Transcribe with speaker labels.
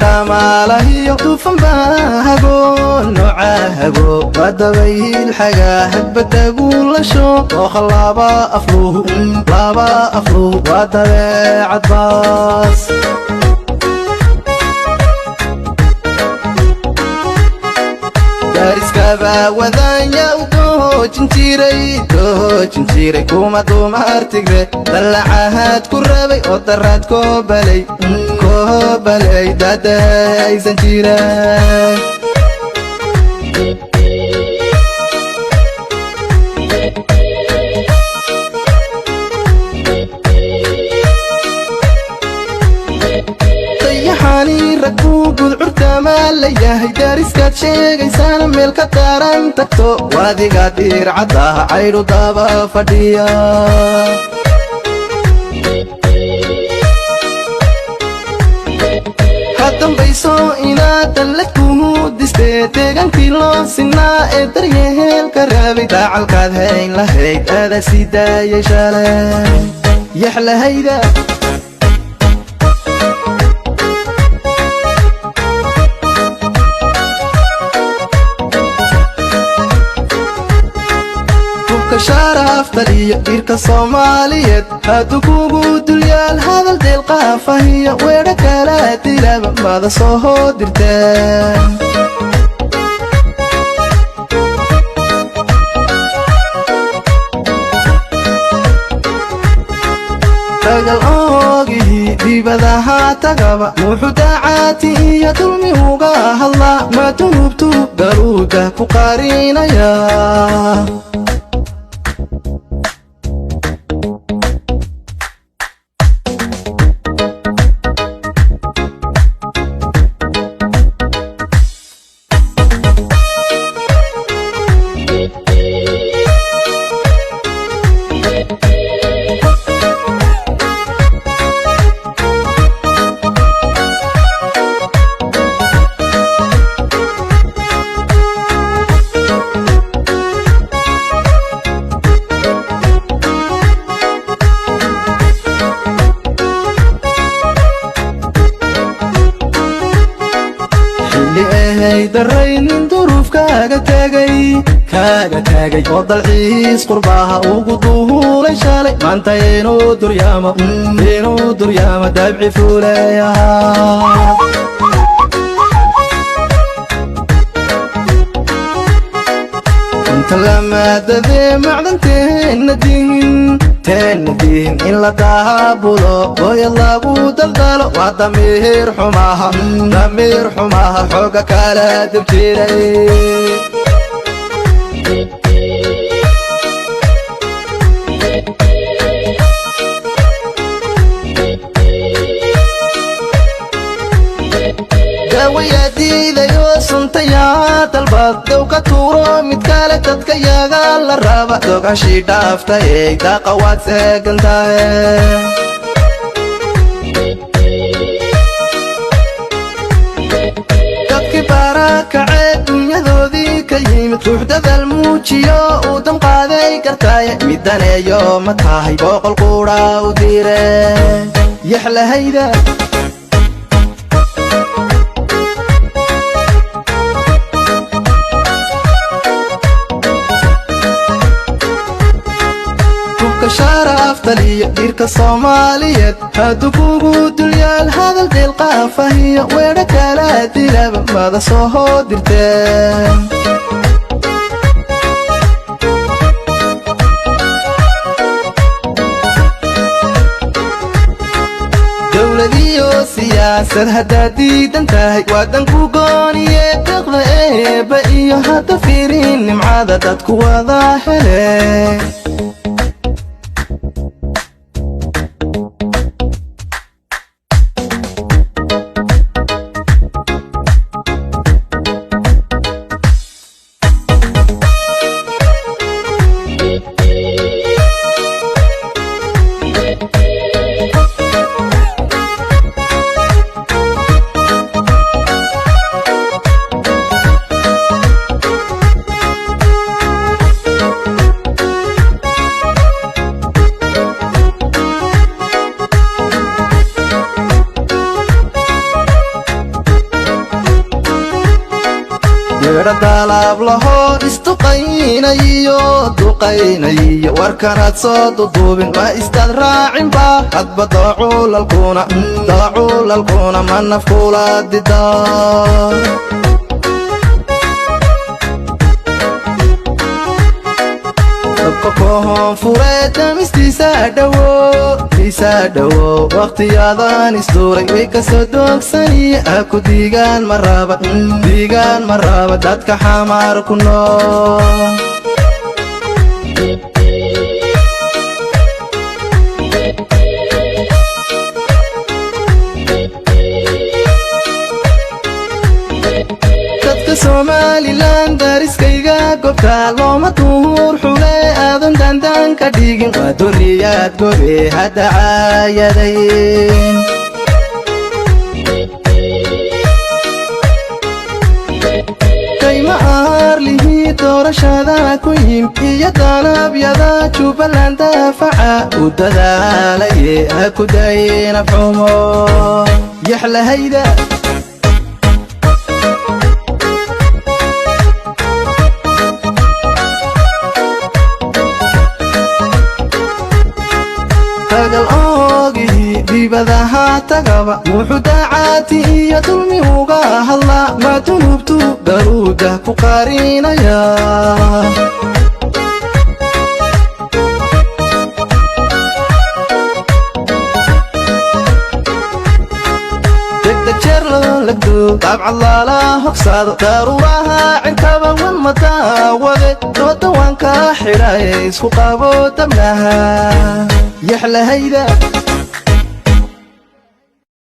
Speaker 1: Dhamaalahiyo duufanbaahago noocahago waa dabayl xagaa hadbadaguulasho dooqa laba afluhu laba afluhu waa dabeecad baas. Dariskaba wadanya u doojin jiray doojin jiray kuma dumartigre dallacahaad ku rabay oo daraad koobalay koobalay dadaysan jira. Dayaxani rag buu gudcurtamaa la yahay dariskaad sheegaysaana meel ka daran tagto waadiga diircaddaha caydhu daba fadhiya. Ka dambayso inaad dallad kuhu distee deegaankii loo sinaa ee daryeelka raabay daacalkaad hayn lahayd aada sii daayay shalay yaxlahayda. Hubka sharaftaliyo dhirka Soomaaliyeed hadduu kugu dulyaal hadal deelqaafahiyo weedho kala dilaba mada soo hoodirteen. Dagal oogihii dibadaha tagaba muxuu dacaati iyo dulmi uga hadlaa ma dunubtu garuuda ku qarinaya. Xilli ahay daray nin duruuf kaaga tagay kaaga tagay oo dalxiis qurbaha ugu duulay shalay maanta inuu duryaamo dabci fuulayaha. Inta lamaadadee macdanteenna dihin teenna dihin in la daabulo booyad lagu daldalo waa damiir xumaha damiir xumaha xooga kala dib jiray. Daawayaa diidayo suntayaa dalbad dow ka tuuro mid kale dadka yaga la raba dogashii dhaaftay daaqa waad seegantahe. Dadkii barakacee dunyadoodii ka yimid ruux dadaal muujiyo uu damqaaday gartaaye midaneeyo ma tahay boqol quudha u diire yaxlahayda. Hubka sharaftaliyo dhirka Soomaaliyeed hadduu kugu dulyaal hadal deelqaafahiyo weedho kala dilaba mada soo hoodirteen. Dowladiyo siyaasi Sad haddaad diidan tahay waadan ku gooniye, deeqda eebba iyo hadda fiirin nimcada dadku wada hele. Yeedha daalaab lahoo isduqaynayiyo duqaynayiyo, warkanaad soo duduubin ma istaad raacinba. Hadba daacuulalkuna daacuulalkuna ma nafkula dida. Dabka koonfuree damistiisa dhowo tiisa dhowo, wakhtiyaadan isduuray way kasoo doogsani. Aku diigaan ma raba, diigaan ma raba dadka Xamaar ku nool. Dadka Somalilan dariskayga gobta looma duhur xule, aadan daandaan ka dhigin, waa duriyaad gobe hadda caayadayn. Kayma aarlihii doorashada ku yim iyo danabyada Jubbaland daafaca u dadaalaye, ha ku dayna xumo yaxlahayda. Tagal oogihii dibadaha tagaba wuxuu daacaati iyo dulmi uga hadlaa, ma dunubtu daruuda ku qarinaya. Degdeg jeer loo lagdo, daabcad lala hogsaado, daruuraha cirkaba wan madaawade, dooda waan ka xidhaye, isku qabo dabnaha yaxlahayda.